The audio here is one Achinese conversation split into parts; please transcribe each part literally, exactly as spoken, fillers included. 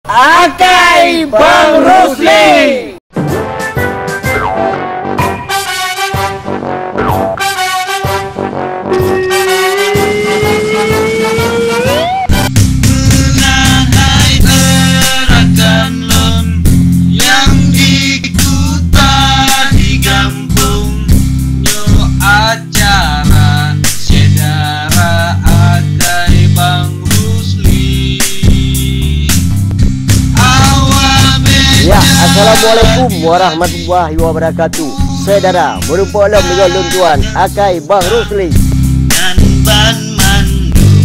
Akai Bang Rusli. Meunan hai rakan lôn nyang di kuta di gampông, nyoe acara syedara Akai Bang Rusli. Awak Ya, beujak assalamualaikum warahmatullahi wabarakatuh. Syedara, meureumpok lom deungon lôn tuan, Akai Bang Rusli. Dan banmandum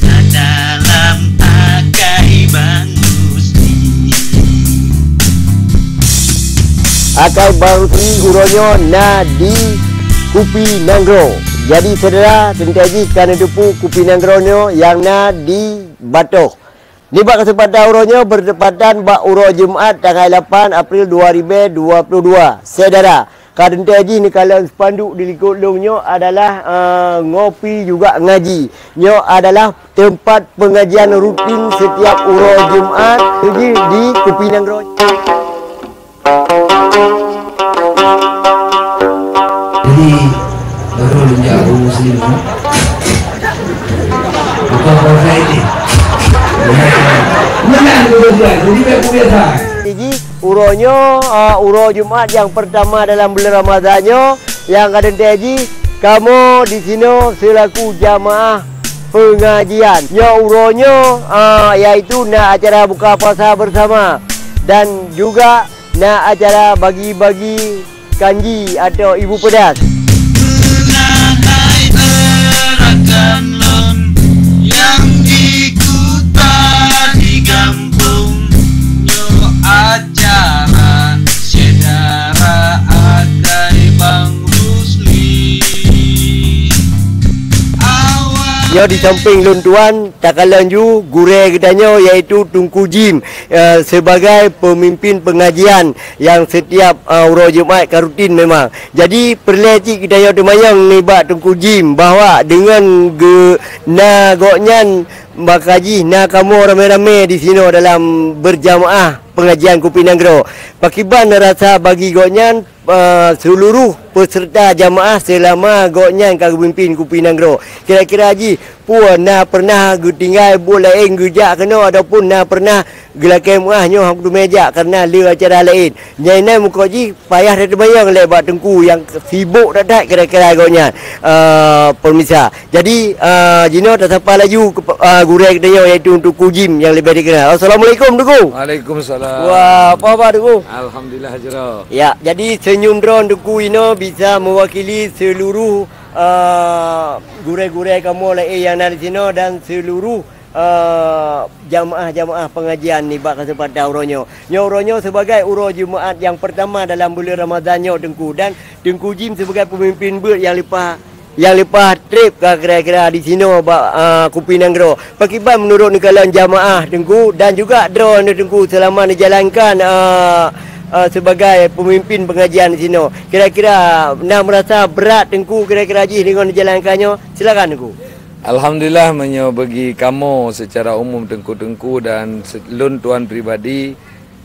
na dalam Akai Bang Rusli. Akai Bang Rusli uroe nyoe na di Kupi Nanggroe. Jadi, syedara, teuntée jih ka neuteupeue Kupi Nanggroe nyoe nyang na di Batoh. Nibak keuseumpatan uroe nyoe, beutepatan bak uroe Jumat tanggai lapan April dua ribu dua puluh dua, syedara, ka teuntée jih neukalon spanduk di likot lôn nyoe adalah, eh, ngopi juga ngaji. Nyoe adalah teumpat peungajian rutin setiap uroe Jumat, jih di Kupi Nanggroe. Jadi, baru lôn jak ureueng muslim, ha? Bukan puasa ini. Meunan ureueng muslim, jadi biar biasa. Jadi, uroe nyoe, ah, uroe Jumat nyang peurtama dalam buleuen Ramadhan nyoe, nyang ka teuntée jih, kamoe di sinoe seulaku jamaah peungajian. Nyoe uroe nyoe, ah, yaitu na acara buka puasa beusama dan juga na acara bagi-bagi kanji atau ibu peudas. Meunan hai rakan lôn nyang di kuta di gampông, nyoe acara syedara Akai Bang Rusli. Awak Nyoe di sampéng lôn tuan, takalon ju gurée geutanyoe, yaitu Teungku Jim, eh, sebagai peumimpin peungajian nyang setiap, eh, uroe Jumat ka rutin memang. Jadi, peureulée cit geutanyoe teumanyong nibak Teungku Jim bahwa deungon geu-, na gobnyan, maka jih na kamoe ramé-ramé di sinoe dalam beujamaah peungajian Kupi Nanggroe. Pakiban rasa bagi gobnyan, eh, seuluruh peuseureuta jamaah seulama gobnyan ka geupimpin Kupi Nanggroe. Kira-kira jih, peue na peureunah geutinggai buet laén geujak keunoe ataupun na peureunah geulakée meuáh nyoe hana teumé jak kareuna le acara laén. Nyan inan meuko jih payah tateumayang lé bak Teungku nyang sibok that-that kira-kira gobnyan, eh, pemirsa. Jadi, ah, jinoe tasapa laju keu, ah, gurée geutanyoe, yaitu Teungku Jim nyang leubeh dikenal. Assalamualaikum, Teungku. Waalaikumsalam. Wah, apa khabar, Teungku? Alhamdulillah, jroh. Ya, jadi seunyum droe Teungku inoe bisa mewakili seluruh, ah, gurée-gurée kamoe laén nyang na di sinoe dan seluruh, ah, jamaah-jamaah pengajian nibak kesempatan uroe nyoe. Nyoe uroe nyoe sebagai uroe Jumaat nyang pertama dalam buleuen Ramadhan nyoe, Teungku, dan Teungku Jim sebagai pemimpin beuet nyang leupah, nyang leupah treb ka kira-kira di sinoe bak, a, Kupi Nanggroe. Pakriban meunurot neukalon jamaah, Teungku, dan juga droeneuh, Teungku, seulama neujalankan, a, a, sebagai pemimpin pengajian di sinoe? Kira-kira na meurasa brat, Teungku, kira-kira jih deungon neujalankan nyoe? Silakan, Teungku. Alhamdulillah, meunyoe bagi kamoe secara umum, Teungku-teungku, dan se-, lôn tuan pribadi,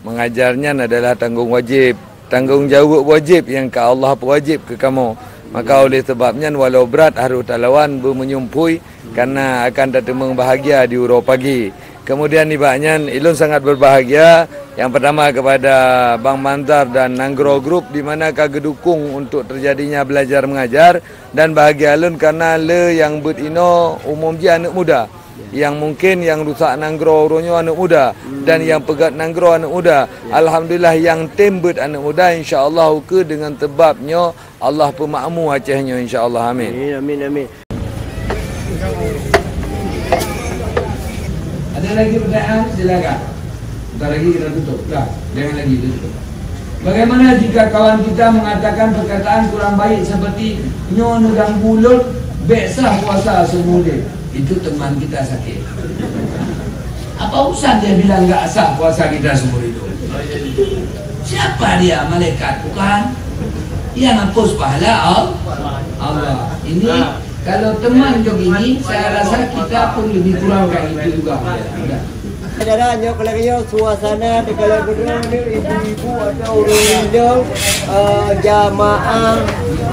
mengajar nyan adalah tanggong wajéb, tanggong jaweueb wajéb nyang ka Allah peuwajéb keu kamoe. Maka oleh sabab nyan, walau brat harôh talawan beumeunyumpui, kareuna akan tateumeung bahagia di uroe pagi. Kemudian nibak nyan, ilôn sangat berbahagia, yang pertama kepada Bang Manzar dan Nanggroe Group, di mana ka geudukung untuk terjadinya belajar mengajar, dan bahagia lôn kareuna le nyang beuet inoe umum jih aneuëk muda. Nyang mungken nyang rusak nanggroe uroe nyoe aneuëk muda, dan nyang peugét nanggroe aneuëk muda. Alhamdulillah, nyang tem beuet aneuëk muda, insya Allah ukeue deungon sabab nyoe Allah peumakmu Aceh nyoe, insya Allah. Amin. Amin, amin, amin. Ada lagi pertanyaan? Silakan. Bentar lagi kita tutup. Dah, jangan lagi, kita tutup. Bagaimana jika kawan kita mengatakan perkataan kurang baik seperti, "Nyoe neuganggu lôn, bék sah puasa seumur udeb"? Itu teman kita sakit. Apa urusan dia bilang nggak sah puasa kita seumur hidup? Siapa dia, malaikat? Bukan. Yang hapus pahala Al-, Allah. Ini kalau teman begini, saya rasa kita pun lebih kurang kayak itu juga. Udah. Saudara, nyoe kalau nyoe suasana di kalau gedung ni ibu-ibu atau ureueng inong, eh, jamaah,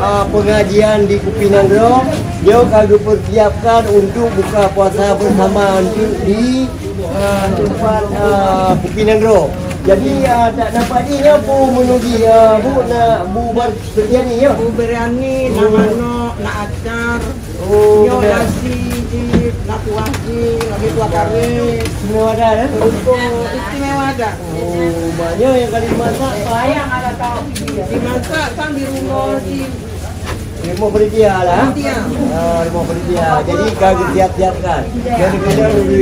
eh, pengajian di Kupi Nanggroe, nyoe ka dipersiapkan untuk buka puasa bersama untuk di, eh, tempat, eh, Kupi Nanggroe. Jadi, eh, tak nampak di nyoe Bu menuju, eh, Bu nak Bu bar-, Biryani, ya? Oh, biryani, na manok, na acar, Oh, nyoe benar. Nasi jih, na kuah jih, lagi kuah kari. Semua ada, eh? Oh, istimewa ada. Oh, banyak yang kali masak, Pak, ya? Dimasak kan di rumah di Rumah panitia lah. Panitia. Ah, rumah panitia. Jadi, ka siap-siapkan. Jadi,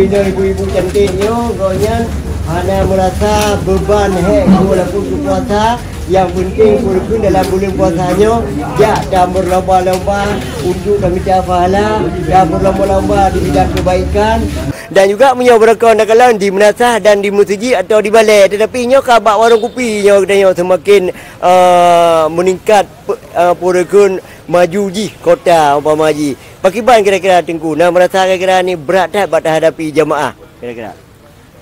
kita ibu-ibu cantik nyoe, gobnyan hana merasa beban, hek, walaupun puasa. Nyang penting, peue rukon dalam buleuen puasa nyoe, jak dan berlomba-lomba untuk meminta pahala dan berlomba-lomba di bidang kebaikan. Dan juga meunyoe beureukoh takalon di meunasah dan di meuseujid atau di balè, tetapi nyoe ka bak warong kupi nyoe geutanyoe seumaken, eh, meuningkat pe-, eh, peue rukon maju jih kota umpama jih. Pakriban kira-kira Teungku, na meurasa kira-kira ni brat that bak tahadapi jamaah kira-kira?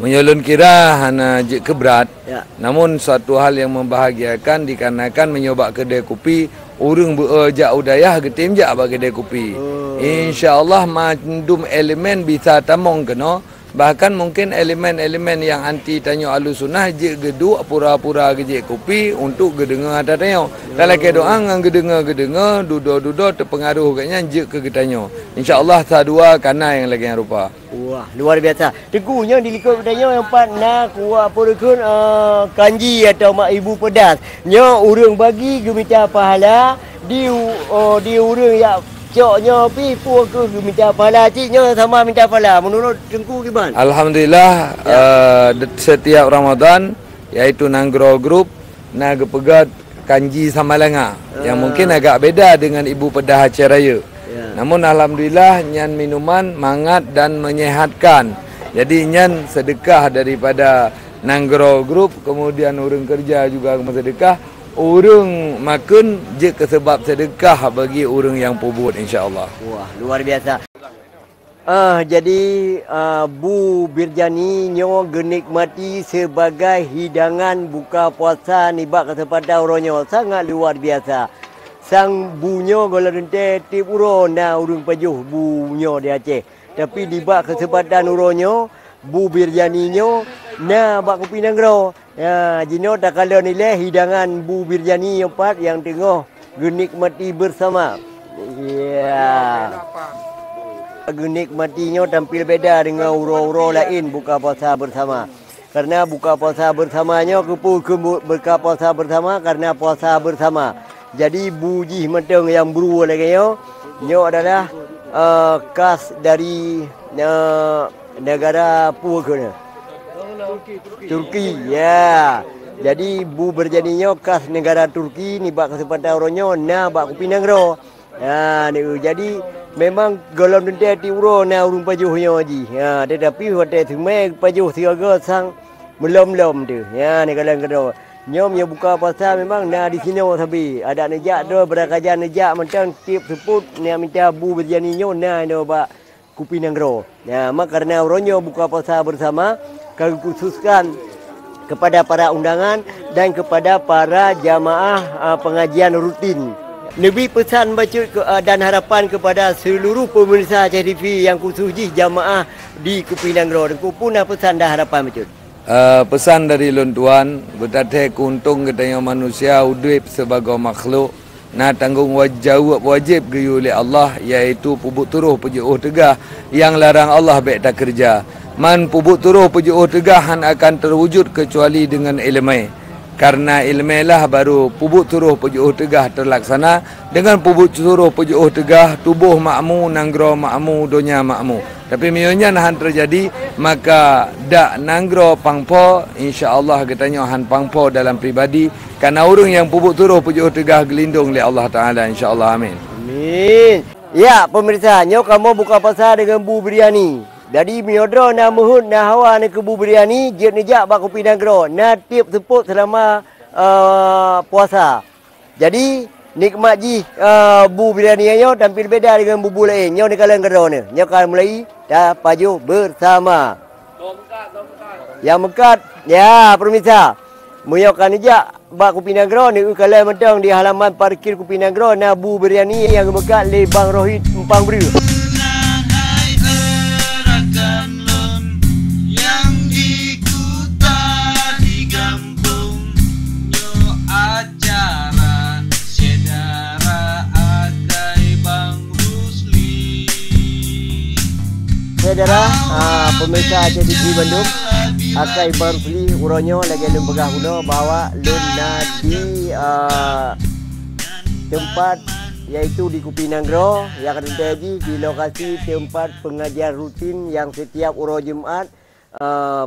Meunyoe lôn kira hana jeuet keu brat, Ya. namun suatu hal yang membahagiakan dikarenakan meunyoe bak keudè kupi, ureueng beu-, eh, jak u dayah geutem jak bak keudè kupi. Oh. Insya Allah mandum elemen bisa tamong keunoe, bahkan mungkin elemen-elemen yang anti tanyoe Ahlussunnah jeuet geuduek pura-pura geujép kupi untuk geudeungoe ata tanyoe. Talakèe doa ngon geudeungoe-geudeungoe, dudoe-dudoe teupeungaruh gobnyan jeuet keu geutanyoe. Insya Allah sadua kana nyang lagèe nyan rupa. Wah, luar biasa. Teungku, nyoe di likot geutanyoe nyoe pat na kuah peue rukon, eh, kanji atau mak ibu peudas. Nyoe ureueng bagi geumita pahala di u-, oh, di ureueng yak cok nyoe pih peue keuh geumita pahala cit nyoe sama mita pahala meunurot Teungku kiban? Alhamdulillah, Ya. eh, de-, setiap Ramadan, yaitu Nanggroe Group, na geupeugöt kanji samalanga yang Ah. mungkin agak beda dengan ibu peudah Aceh Raya. Ya. Namun alhamdulillah nyan minuman mangat dan menyehatkan. Jadi nyan sedekah daripada Nanggroe Group, kemudian ureueng kerja juga meusedekah, ureueng makheun jeuet keu seubab sedekah bagi ureueng nyang peubuet, insya Allah. Wah, luar biasa. Ah, jadi, ah, Bu Birjani nyoe geunikmati sibagai hidangan buka puasa nibak keuseumpatan uroe nyoe sangat luar biasa. Sang Bu nyoe gohlom teuntèe tiep uroe na ureueng pajoh Bu nyoe di Aceh. Tapi nibak keuseumpatan uroe nyoe, Bu Birjani nyoe na bak Kupi Nanggroe. Ya, jinoe takalon ilèe hidangan Bu Birjani nyoe pat nyang teungoh geunikmati beusama. Ya. Geunikmati nyoe tampil beda deungon uroe-uroe laén buka puasa beusama. Karena buka puasa beusama nyoe keupeue keu bu-, buka puasa beusama? Karena puasa beusama. Jadi bu jih mantong nyang brue lagèe nyoe, nyoe adalah, eh, khas dari, eh, negara peue keunoe? Turki, ya. Jadi bu Birjani nyoe khas negara Turki nibak keuseumpatan uroe nyoe na bak Kupi Nanggroe. Ha, ni, jadi memang gohlom teuntèe tiep uroe na ureueng pajoh nyoe jih. Ha, tetapi watèe teumè pajoh sigoe sang meulom-lom teuh. Ha, ni kalon keudroe. Nyoe meunyoe buka puasa memang na disinoe sabe. Adak neujak droe beurakajan neujak mantong tiep seupôt neujak mita bu Birjani nyoe na inoe bak Kupi Nanggroe. Ya, maka karena uroe nyoe buka puasa bersama ka geukhususkan kepada para undangan dan kepada para jamaah, ah, pengajian rutin. Neubi peusan bacut ke, ah, dan harapan kepada seluruh pemirsa Aceh T V yang khusus jih jamaah di Kupi Nanggroe. Teungku, peue na peusan dan harapan bacut? Eh, peusan dari lôn tuan, beutathèe keuntông geutanyoe manusia udép sibagoe makhluk, na tanggong wa-, jaweueb wajéb geuyue lé Allah, yaitu peubuet turoh peujiôh teugah nyang larang Allah bèk takeureuja. Man peubuet turoh peujiôh teugah hán akan teuwujud keucuali deungon iéleumé. Kareuna iéleumé lah barô peubuet turoh peujiôh teugah teulaksana. Deungon peubuet turoh peujiôh teugah, tuboh makmu, nanggroe makmu, donya makmu. Tapi meunyoe nyan hán teujadi, maka dak nanggroe pang po, insya Allah geutanyoe hán pang po dalam pribadi, kareuna ureuëng nyang peubuet turoh peujiôh teugah geulindong lé Allah Taala, insya Allah. Amin. Amin. Ya, pemirsa, nyoe kamoe buka puasa deungon bu biryani. Jadi, meunyoe droe na meuheuet, na hawa neukeu bu biryani, jeuet neujak bak kupi nanggroe, na tiep seupôt seulama, eh, puasa. Jadi, nikmat jih, eh, bu biryani nyoe tampil beda deungon bu-bu laén. Nyoe neukalon keudroe neuh. Nyoe ka mulai tapajoh beusama. Tongkat, tongkat. Nyang meukat, ya, pemirsa. Meunyoe ka neujak bak Kupi Nanggroe, neukalon mantong di halaman parkir Kupi Nanggroe na bu biryani nyang geumeukat lé Bang Rohit Empang Breuh. Hai rakan lôn nyang di kuta di gampông, nyoe acara syedara akai Bang Rusli. Syedara, ah, pemirsa Aceh T V bandum, akai Bang Rusli uroe nyoe lagèe lôn peugah bunoe bahwa lôn na di, ah, teumpat, yaitu di Kupi Nanggroe, nyang ka teuntèe jih di lokasi teumpat pengajian rutin nyang setiap uroe Jumat, ah,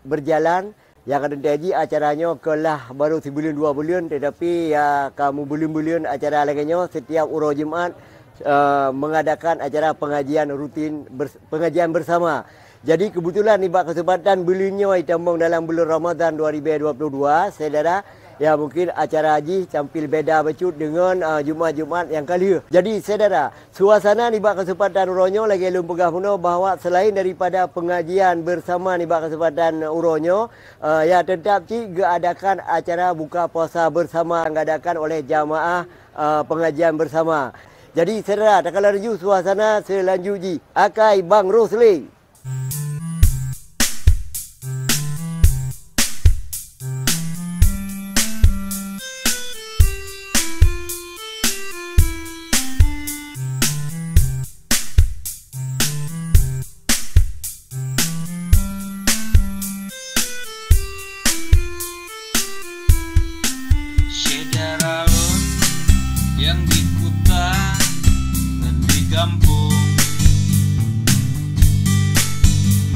berjalan. Nyang ka teuntèe jih acara nyoe keulah barô sibuleuen dua buleuen, tetapi ya ka meubuleuen-buleuen acara lagèe nyoe setiap uroe Jumat, eh, mengadakan acara pengajian rutin bers-, pengajian bersama. Jadi kebetulan nibak kesempatan buleuen nyoe itamong dalam buleuen Ramadan dua ribu dua puluh dua, syedara, ya mungkin acara jih tampil beda bacut deungon, eh, Jumat-Jumat nyang ka lheueh. Jadi syedara, suasana nibak kesempatan uroe nyoe lagèe lôn peugah bunoe bahwa selain daripada pengajian bersama nibak kesempatan uroe nyoe, eh, ya teutap cit geuadakan acara buka puasa bersama yang diadakan oleh jamaah, eh, pengajian bersama. Jadi syedara, takalon laju suasana seulanjut jih. Akai Bang Rusli. Syedara lôn nyang di kuta ngon di gampông,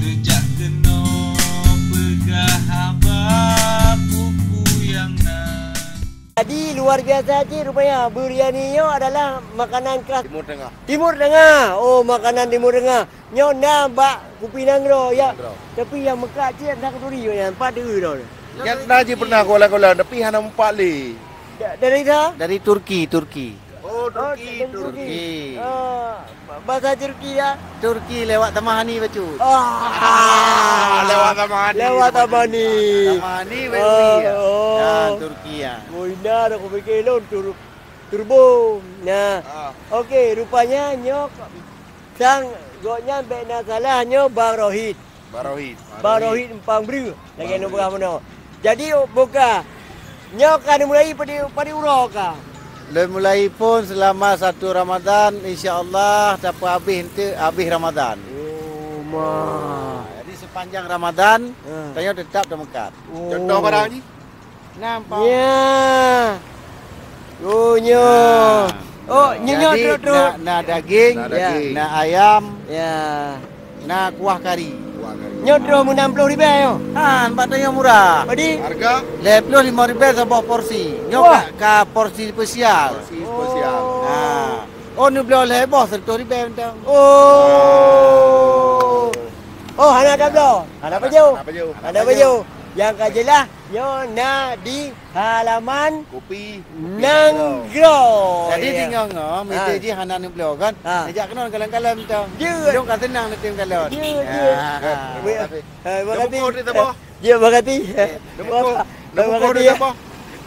neujak keunoe peugah haba peue-peue nyang na. Jadi, luar biasa cit rupanya. Biryani nyoe adalah makanan khas Timur Tengah. Timur Tengah. Oh, makanan Timur Tengah. Nyoe na bak Kupi Nanggroe, ya. Nanggroe. Tapi nyang meukat cit na keuturi nyan, pat deuh nyoe. Nyan na jih pernah gola-gola, tapi hana meupat lé. Da-, dari sa? Dari Turki, Turki. Oh, Turki, dari Turki. Turki. Ah, ba-, bahasa Turki, ya? Turki lewat Tamahani bacut. Ah, lewat Tamahani. Lewat Tamahani. Tamahani, bacut, ya. Oh. Ya, Turki, ya. Oh, ina dah kupikir lôn tur-, turbo. Nah. Ah. Okey, rupanya nyoe sang gobnyan bèk na salah nyoe Bang Rohit. Bang Rohit. Bang Rohit Empang Breuh. Lagèe nyoe peugah bunoe. Jadi, boka. Nyoe ka neumulai padum, padum uroe ka? Lôn mulai phôn seulama satu Ramadan, insya Allah tapeuhabéh eunteuk habéh Ramadan. Oh, ma. Jadi, sepanjang Ramadan, ha, tanyoe teutap tameukat. Oh. Contoh barang jih? Nampak. Ya. Oh, nyoe. Nah. Oh, nyoe, nyoe, jadi, trok, trok. Na, na daging, na daging, na ayam, ya, na kuah kari. Kuah kari. Nyoe troh meunan ploh ribèe nyoe. Ah, bak tanyoe murah. Jadi? Harga? Lhèe ploh limong ribèe saboh porsi. Nyoe, wah, ka, ka porsi spesial. Porsi spesial. Oh. Ah. Oh, neubloe lhèe boh seratus ribèe mantong. Oh. Oh, hana tabloe. Hana pajoh. Hana pajoh. Hana pajoh. Nyang ka jeulaih, nyoe na di halaman Kupi Nanggroe. Jadi, ya, deungoe-ngoe, mita jih hana neubloe kan? Ha. Neujak keunoe kalon-kalon mantong. Jeuet. Lôn ka seunang neutem kalon. Jeuet, jeuet. Ha, ha. Terima kasih. Eh, terima kasih. Neubungkus di saboh. Ya, makasih. Neubungkus. Neubungkus di saboh.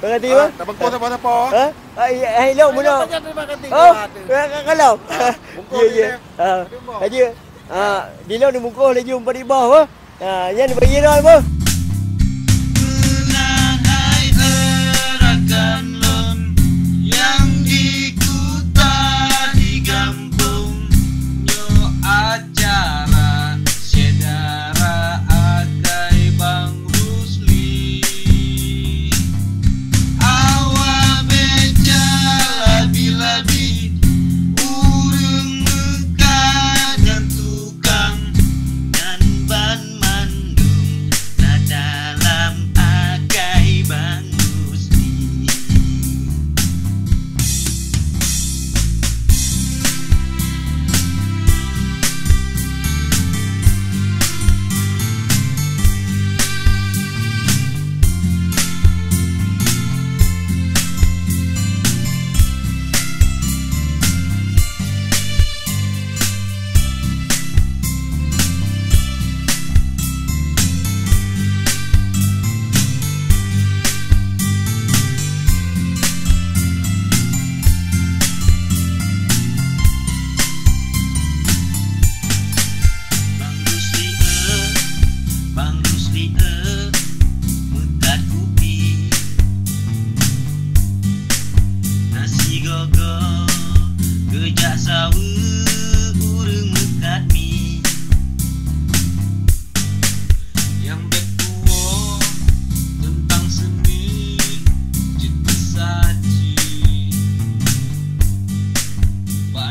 Makasih, ya. Makasih, ah, ya. Neubungkus saboh-saboh, ah. Ha? Ah, iya, eh, lo, mula. Banyak terima kasih. Oh, ya, ka-, kalau. Ah, bungkus. Ya, ya. Ah, terima. Aja. Ah, di lo neubungkus laju empat ribu, ha? Ah, yan bagi lo, ha? Meunan hai rakan lôn nyang di kuta di gampông, nyoe acara syedara akai Bang Rusli. Awak beca labi-labi, ureueng meukat ngon tukang, nyan banmandum na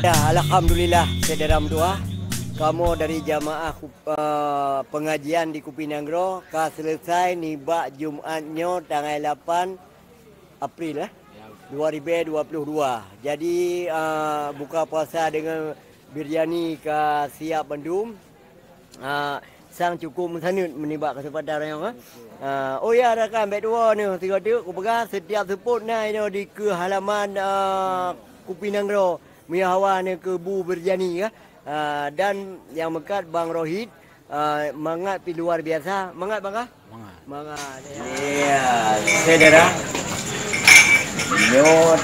Ya, alhamdulillah, syedara meutuah. Kamoe dari jamaah kup-, eh, pengajian di Kupi Nanggroe ka selesai nibak Jumat nyoe tanggai lapan April, eh, dua ribu dua puluh dua. Jadi, eh, buka puasa dengan biryani ka siap bandum. Ah, sang cukup meusaneut meunibak keuseumpatan nyoe, eh. Ah, oh ya, rakan, bèk tuwoe neuh, sigoe teuk kupeugah, setiap seupôt na inoe di keu halaman, ah, Kupi Nanggroe, meuhawa neuh keu bu biryani, eh. Ah, dan nyang meukat Bang Rohit, ah, mangat pi luar biasa. Mangat, Bang, kah? Mangat. Mangat, ya. Ya, syedara. Nyoe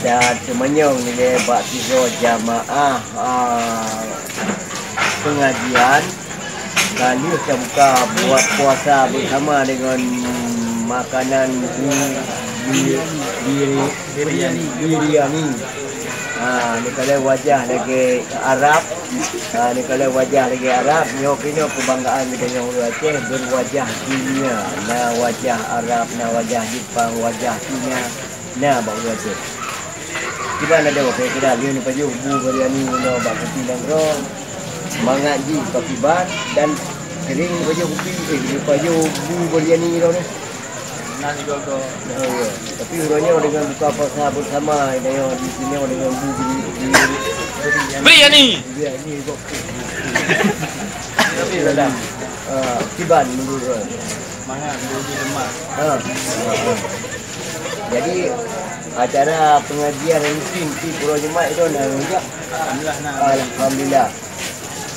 dan teumanyong lé bak sidroe jamaah, ah, pengajian. Ka lheueh tabuka buat puasa bersama dengan makanan bi-, bi-, bi-, biryani. Ha, neukalon wajah lagèe Arab. Ha, neukalon wajah lagèe Arab. Nyoe keunoe kebanggaan geutanyoe ureueng Aceh berwajah dunia. Na wajah Arab, na wajah Jepang, wajah Cina. Na bak ureueng Aceh. Kiban adoe, kira-kira lheueh neupajoh bu biryani nyoe bak Kupi Nanggroe. Mangat jih bak kiban dan sering neupajoh kupi, eh, neupajoh bu biryani nyoe. Nah, juga kok. Oh, ya. Tapi uroe nyoe dengan buka puasa bersama, nyoe di sinoe dengan bu bi-, bi-, Biryani. Biryani kok. Tapi lah dah. Ah, kiban menurut. Mangat, lebih lemak. Ah, ah, ah. Jadi, acara pengajian rutin tiep uroe Jumat itu na rujak. Alhamdulillah, na. Alhamdulillah.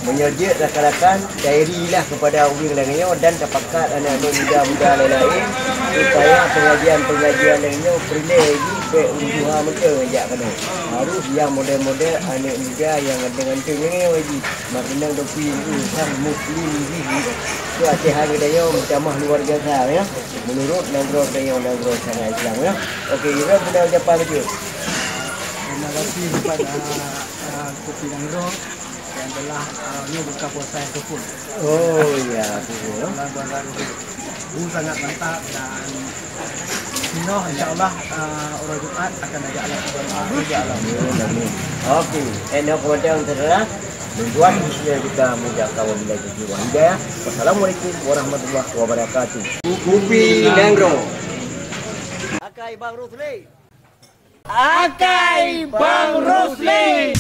Meunyoe jeuet rakan-rakan, khairilah kepada ureueng lagèe nyoe dan tapakat aneuk-aneuk muda-muda laén-laén, supaya pengajian-pengajian lagèe nyoe peureulèe jih bèk ureueng tuha meuteun jak keunoe. Harus nyang model-model aneuk muda nyang ganteng-ganteng lagèe nyoe jih. Meukeunong topi, sang muslim jih. Keu Aceh hai geutanyoe meutamah luar biasa, ya. Meunurot nanggroe geutanyoe nanggroe syariat Islam, ya. Oke, Iran sudah ucapan betul. Terima kasih kepada, ah, Kupi Nanggroe yang telah, ah, nyoe buka puasa yang keuphôn. Oh, ya, betul, ya. Bulan puasa keuphôn. Bu sangat mantap dan insya Allah, ah, uroe Jumat akan ada alat. Amin, amin. Oke, enoh kemudian saudara, membuat usia kita muda kawan bila jadi hidayah. Wassalamualaikum warahmatullahi wabarakatuh. Kupi Nanggroe. Akai Bang Rusli. Akai Bang Rusli.